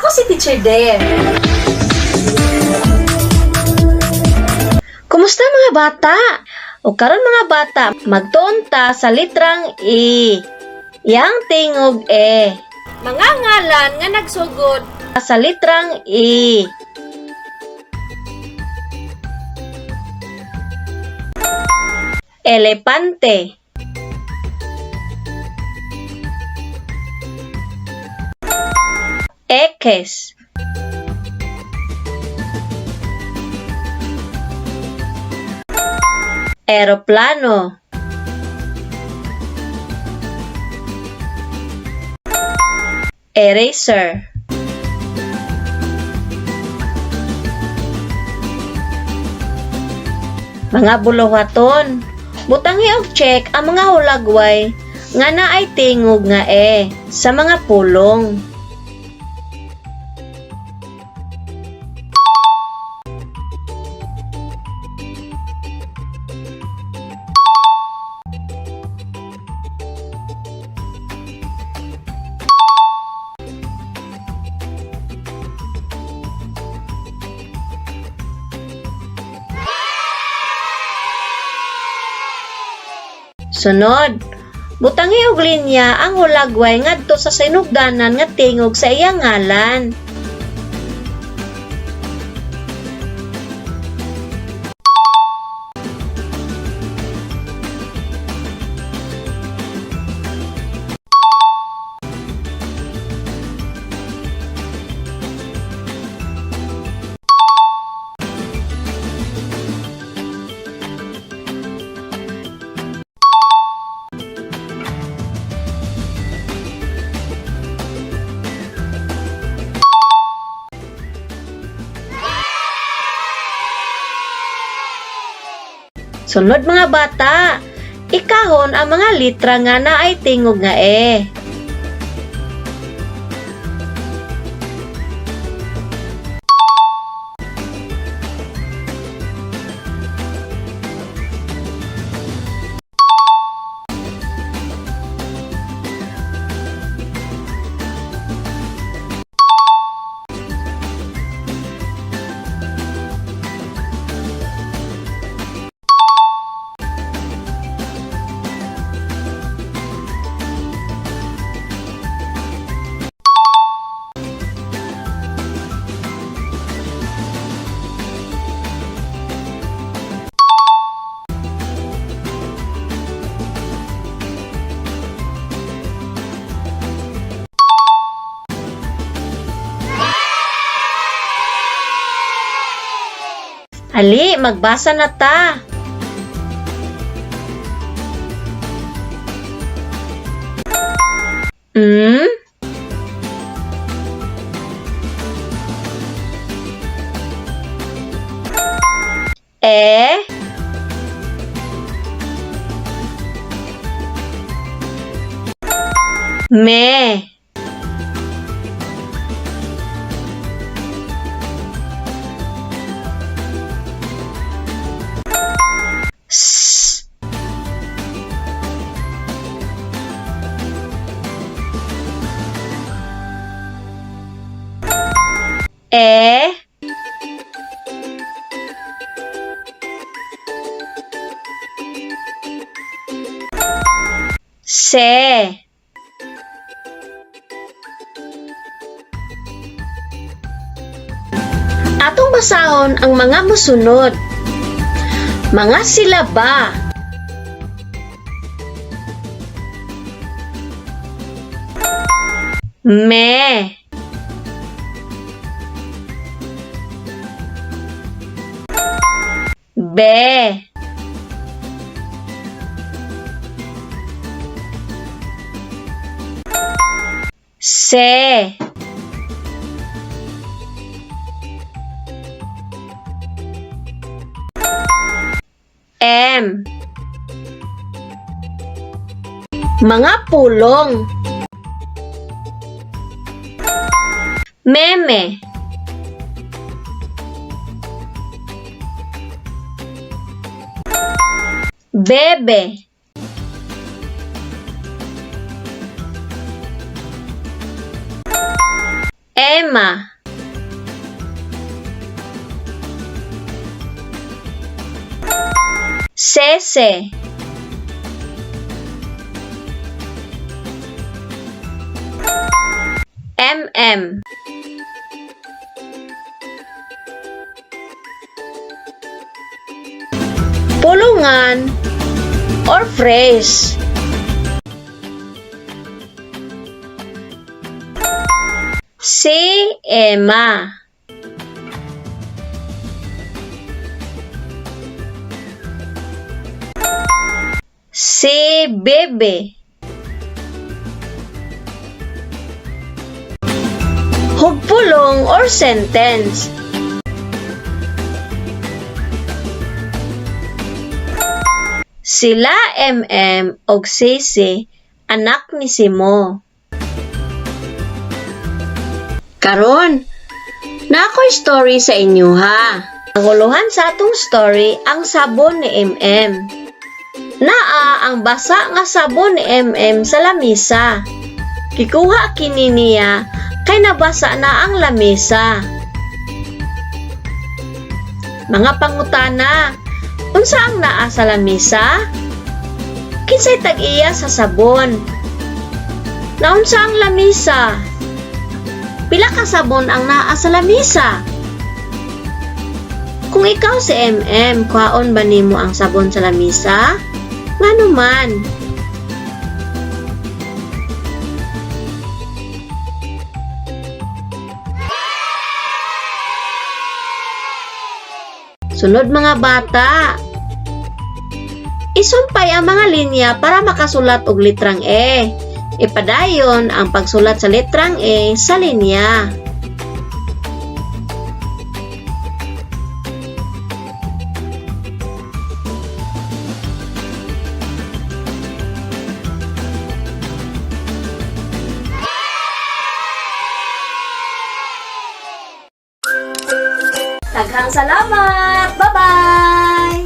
Ako si Teacher Deb. Kumusta, mga bata? O karon, mga bata, magtuon ta sa litrang E. Yang tingog E. Mga ngalan nga nagsugod sa litrang E. Elepante. Ekes. Eroplano. Eraser. Mga buluhaton. Butangi og check ang mga hulagway nga naay tingog nga e sa mga pulong. Sunod, butangi og linya ang hulagway ngadto sa sinugdanan nga tingog sa iyang ngalan. Sunod, mga bata, ikahon ang mga litra nga naay tingog nga e. Ali, magbasa na ta. M. E. Me. S. E. Se. Atong basahon ang mga mosunod. Mga silaba. Me. Be. Se. M. Mga pulong. Meme. Bebe. Emma. Sese. MM. Pulungan or phrase. Si Emma. Si Bebe. Hugpulong or sentence. Sila MM og CC anak ni Simo. Karon, naa ko'y story sa inyo ha. Ang uluhan sa atong story ang sabon ni MM. Naa ang basa nga sabon ni MM sa lamisa. Gikuha kini niya kay nabasa na ang lamisa. Mga pangutana, unsa ang naa sa lamisa? Kinsay tag-iya sa sabon? Naunsa ang lamisa? Pila ka sabon ang naa sa lamisa? Kung ikaw si MM, kuhaon ba nimo ang sabon sa lamisa? Ngano man? Sunod, mga bata. Isumpay ang mga linya para makasulat og litrang E. Ipadayon ang pagsulat sa litrang E sa linya. Daghang salamat! Bye-bye!